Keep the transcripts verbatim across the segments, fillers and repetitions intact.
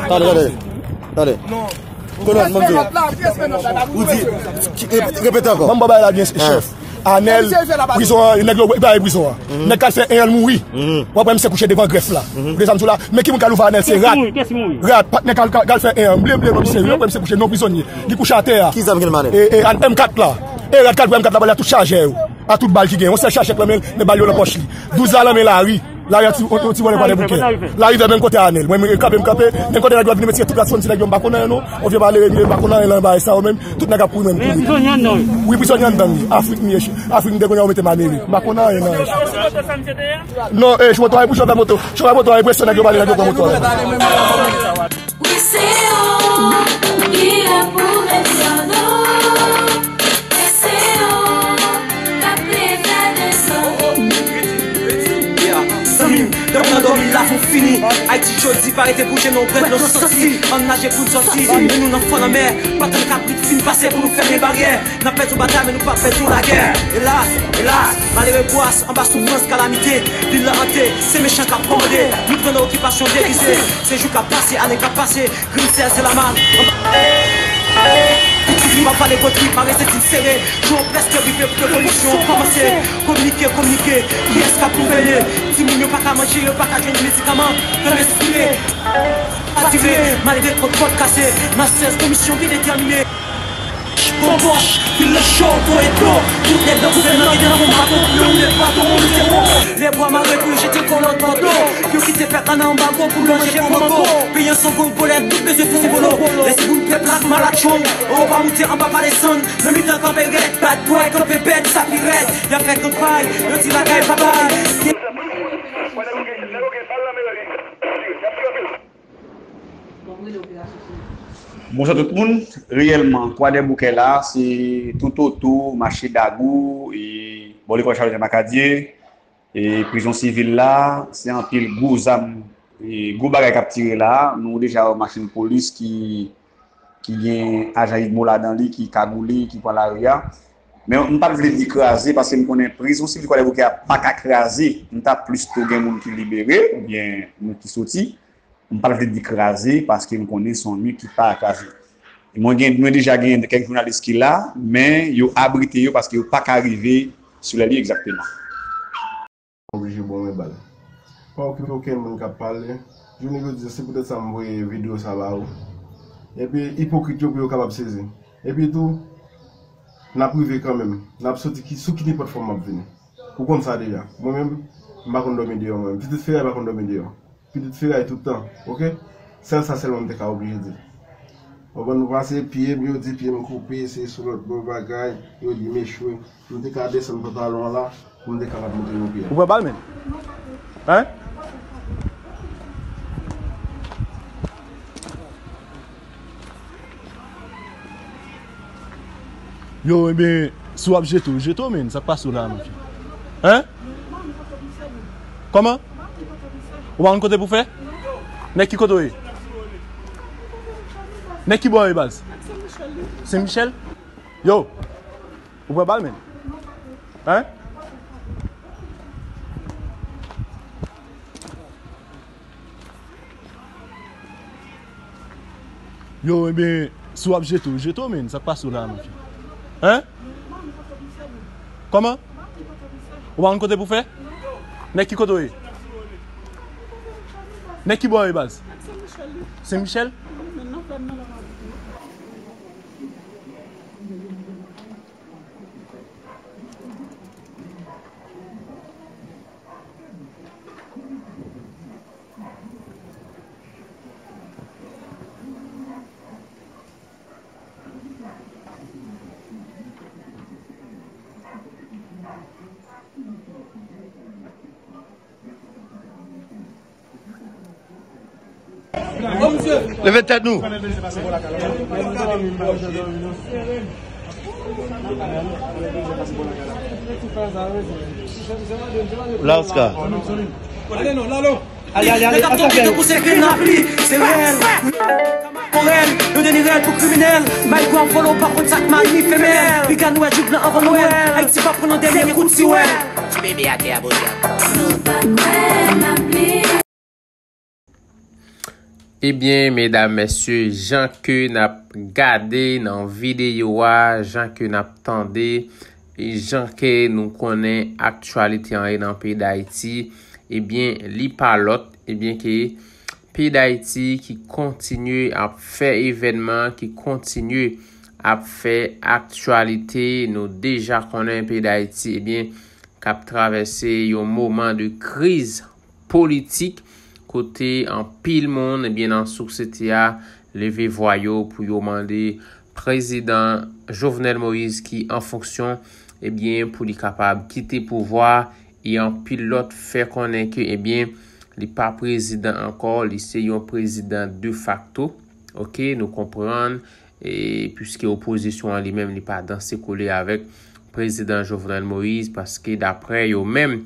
Tande, tande, tande. Kolòn, ban m di w. Ou di, ki- repete, repete ankò. Ban m ba w bagay la byen, chèf. Anèl, prizon an, nèg yo bay prizon an. Nèg k al fè en an, l mouri. W ap wè misye kouche devan grèf la. Ou desann sou la, men ki moun k al ouvè Anèl, se rat. Rat, patnè k al, k al fè en an, m bliye, m bliye non misye, w ap wè misye kouche, non prizonye. Li kouche atè a. Ki zam gen nan men Anèl? E, e, M kat la. E rat k al pran M kat la, bal la tout chaje yo. A tout bal ki gen. Yon sèl chaje k nan men l, men bal yo nan pòch li. Douz la nan men Lari. Lari a ti, yon, yon ti vòlè Kwadèboukè. Lari vè menm kote Anèl. Mwen, mwen kanpe, m kanpe. Menm kote nèg yo ap vin retire tout ras fon ti nèg yo, m pa konn anyen non. On vye malere m ye, m pa konn anyen nan bagay sa yo menm. Tout nèg ap kouri menm. Men prizonye anndan wi. Wi, prizonye anndan wi. Afrik m ye. Afrik m te konnen yo mete m anere. M pa konn anyen nan. Non, eh, chofè moto a, pou chofè moto. Chofè moto a, enpresyon nèg yo pale, nèg yo pran moto a. Wi, se ou ki la pou mete an òd. E se ou k ap leve dezòd. Yeah. Zanmi m, depi w nan dòmi, lavi w fini. Ayiti jodi, pa rete bouje, non, w prèt, non, soti. Ann naje pou n sòti. Men nou nan fon lanmè, pa tann kabrit fin pase pou nou fèmen baryè. N ap pèdi yon batay, men nou p ap pèdi yon lagè. Elas, elas, malere bwas, anba soufrans, kalamite, vil la ante, se mechan k ap kòmande. Nou pran nan okipasyon degize, se jou k ap pase, ane k ap pase, grenn sèl se lamal. Piti fi m ap pale gwo trip, mare senti m sere, jou an prèske rive pou revolisyon kòmanse. Kominike, kominike, kiyès k ap gouvène? Timoun yo pa ka manje, yo pa ka jwenn medikaman, fèm espire. Atire, malgre kòd pòt kase, nan sèz komisyon byen detèmine. Bon bòch, vil la cho, voye dlo. Tout nèg nan gouvènman ki te nan bon bato, pou yo woule bato, woule se bon. Lè bwa mare pou yo jete kò lòt bò dlo. Pou yo kite pèp la nan anbago, pou lonje pou mango. Peyi an son gwo bolèt, tout bezwen fon bolo. Lè se pou pèp la k malad cho. Anwo pa moute, anba pa desann. Nan mitan kanpe rèd, bad boy, kanpe bèt, sa pi rèd. Y ap fè kanpay, yo di lakay pa bay. Bonswa tout moun. Reyèlman, Kwadèboukè la, se toutotou mache Dagou, e bò lekòl Charlemagne Macadieu, e prizon sivil la, se anpil gwo zam, e gwo bagay k ap tire la. Nou deja wè machin polis ki, ki gen ajan UDMO ladan li, ki kagoule, ki pran lari a. Men m pa t vle di kraze, paske m konnen prizon sivil Kwadèboukè a pa ka kraze. M ta plis tou gen moun ki libere, oubyen moun ki soti. M pa t vle di kraze, paske m konnen se yon mi ki pa ka kraze. Mwen gen, mwen deja gen kèk jounalis ki la, men yo abrite yo paske yo pa ka rive sou lè li egzakteman. Oblije ba w yon bal. Pa okipe okenn moun k ap pale. Jounen jodi a, se poutèt sa m voye videyo sa ba ou. Epi, ipokrit yo pou yo kapab sezi. Epi tou, n ap rive kanmenm. N ap soti ki, sou ki nenpòt fòm m ap vini. Ou konn sa deja. Mwen menm, m pa konn dòmi deyò mwen menm. Pitit feray pa konn dòmi deyò. Pitit feray tout tan, oke? Sèl sa sèlman m te ka oblije di. Konprann nou pase pye m, yo di pye m koupe, se sou lòt bò bagay, yo di m echwe. M te ka desann pantalon an la, pou m te kapab montre yon pye. Ou pran bal, menn? Hein? Yo, ebyen, si w ap jete w, jete w, menn. Sa k pase w la, menn? Hein? Kòman? Ou pa konn kote pou fè? Nèg ki kote w ye? Nèg ki bò w ye, baz? Sen Michèl? Yo! Ou pran bal, menn? Hein? Yo, ebyen, si w ap jete w, jete w, menn. Sa k pase w la, menn? Hein? Kòman? Ou pa konn kote pou fè? Nèg ki kote w ye? Nèg ki bò w ye, baz? Sen Michèl? Leve tèt nou. La, Oscar. Ale, ale, ale, ale, ale. Mèt ap tonbe tankou se grenn lapli, se rèl. Pou rèl, yo deni rèl pou kriminèl. May gwa vòlò pa konn sa k mari femèl. Piga nou wè jouk blan anvan Nwèl. Ayiti pa pran nan dènye kout siwèl. Ti bebe atè a, Bondye. Nou pa kwè n ap bliye. Ebyen, medam, mesye, jan ke n ap gade nan videyo a, jan ke n ap tande, e jan ke nou konnen aktyalite an ye nan peyi Dayiti, ebyen, li pa lòt, ebyen, ke peyi Dayiti ki kontinye ap fè evènman, ki kontinye ap fè aktyalite. Nou deja konnen peyi Dayiti, ebyen, k ap travèse yon moman de kriz politik, kote anpil moun, ebyen, nan sosyete a, leve vwa yo pou yo mande prezidan Jovenel Moïse ki an fonksyon, ebyen, pou li kapab kite pouvwa, e anpil lòt fè konnen ke, ebyen, li pa prezidan ankò, li se yon prezidan de facto. Oke, nou konprann, e, piske opozisyon an li menm, li pa danse kole avèk prezidan Jovenel Moïse, paske daprè yo menm,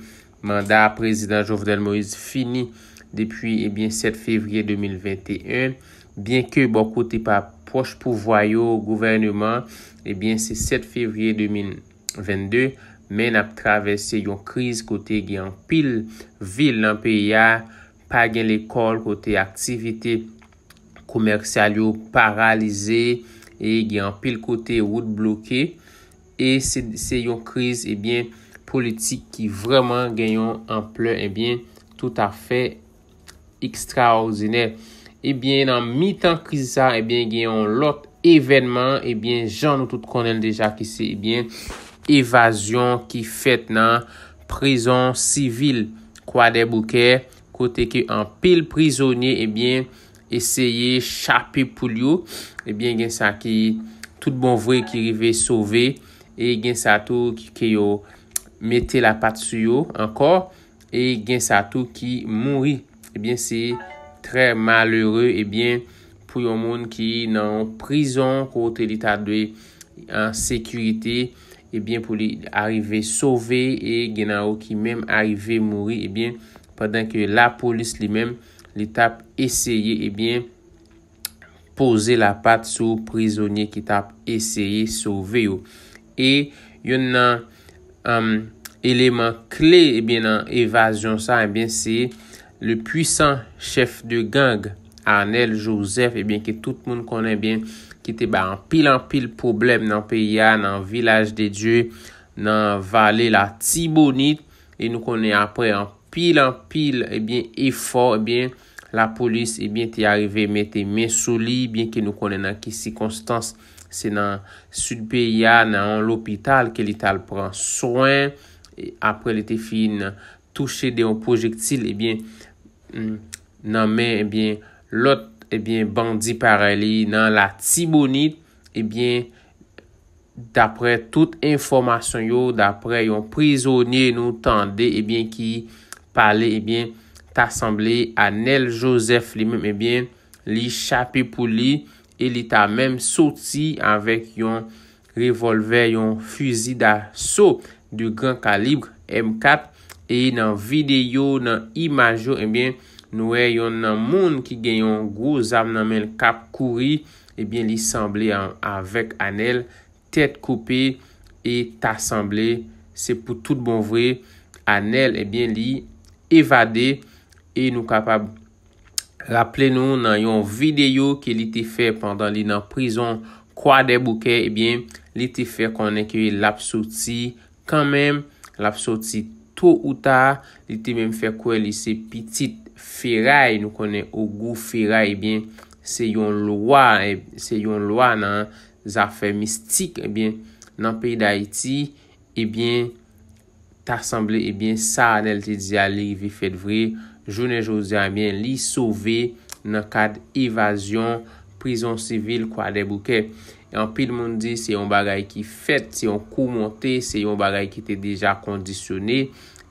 manda prezidan Jovenel Moïse fini depi, ebyen, sèt fevriye de mil venteyen, byen ke bò kote pa pwòch pouvwa yo, gouvèneman, ebyen, se sèt fevriye de mil venteyen, men n ap travèse yon kriz kote gen anpil vil nan peyi a, pa gen lekòl, kote aktivite komèsyal yo paralize, e gen anpil kote wout bloke, e se, se yon kriz, ebyen, politik ki vrèman gen yon anplè, ebyen, toutafè ekstraòdinè. Ebyen, nan mitan kriz sa, ebyen, gen yon lòt evènman, ebyen, jan nou tout konnen l deja, ki se, ebyen, evazyon ki fèt nan prizon sivil Kwadèboukè, kote ke anpil prizonye, ebyen, eseye chape poul yo. Ebyen, gen sa ki tout bon vre ki rive sove, e gen sa tou ki, ke yo mete lapat sou yo ankò, e gen sa tou ki mouri. Ebyen, se trè malere, ebyen, pou yon moun ki nan yon prizon kote li ta dwe an sekirite, ebyen, pou li arive sove, e gen nan yo ki menm arive mouri, ebyen, pandan ke lapolis li menm, li t ap eseye, ebyen, poze lapat sou prizonye ki t ap eseye sove yo. E yonn nan, um, eleman kle, ebyen, nan evazyon sa, ebyen, se le puisan chèf de gang, Arnel Joseph, ebyen, ke tout moun konnen, ebyen, ki te bay anpil, anpil pwoblèm nan peyi a, nan Vilaj de Dye, nan Vale Latibonit, e nou konnen apre anpil, anpil, ebyen, efò, ebyen, lapolis, ebyen, te arive mete men sou li, byen ke nou konnen nan ki sikonstans, se nan sid peyi a, nan yon lopital ke li t al pran swen, e apre li te fin touche de yon pwojektil, ebyen, mm, nan men, ebyen, lòt, ebyen, bandi parèy li nan Latibonit, ebyen, daprè tout enfòmasyon yo, daprè yon prizonye nou tande, ebyen, ki pale, ebyen, ta sanble Arnel Joseph li menm, ebyen, li chape pou li, e li ta menm soti avèk yon revòlvè, yon fizi daso de gran kalib M kat, e nan videyo, nan imaj yo, ebyen, nou wè yonn nan moun ki gen yon gwo zam nan men l k ap kouri, ebyen, li sanble a-, avèk Arnel, tèt koupe, e ta sanble se pou tout bon vre, Arnel, ebyen, li evade, e nou kapab raple nou nan yon videyo ke li te fè pandan li nan prizon Kwadèboukè, ebyen, li te fè konnen ke l ap soti kanmenm, l ap soti to ou ta, li te menm fè kwè li se pitit Feray, nou konnen Ogou Feray, ebyen, se yon lwa, e, se yon lwa nan zafè mistik, ebyen, nan peyi Dayiti, ebyen, ta sanble, ebyen, sa Arnel te di a, li rive fèt vre. Jounen jodi a, ebyen, li sove nan kad evazyon prizon sivil Kwadèboukè. E anpil moun di se yon bagay ki fèt, se yon kou monte, se yon bagay ki te deja kondisyone,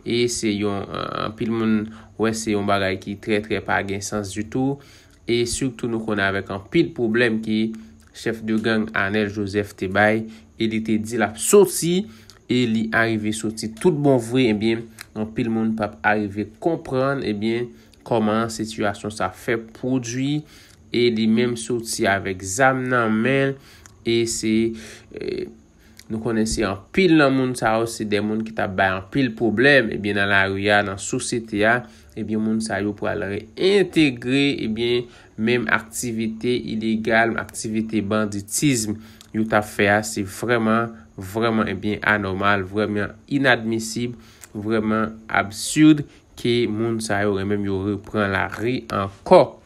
e se yon, eh, anpil moun wè se yon bagay ki trè, trè pa gen sans ditou. E sitou nou konnen avèk anpil pwoblèm ke chèf de gang Arnel Joseph te bay, e li te di l ap soti, e li arive soti tout bon vre, ebyen, anpil moun p ap arive konprann, ebyen, kòman sitiyasyon sa fè pwodui, e li menm soti avèk zam nan men l, e se, eh, Nou konnen se anpil nan moun sa yo, se de moun ki t ap bay anpil pwoblèm, ebyen, nan lari a, nan sosyete a, ebyen, moun sa yo pral reentegre, ebyen, menm aktivite ilegal, aktivite banditism yo t ap fè a, se vrèman, vrèman, ebyen, anòmal, vrèman inadmisib, vrèman absid ke moun sa yo renmen yo repran lari ankò.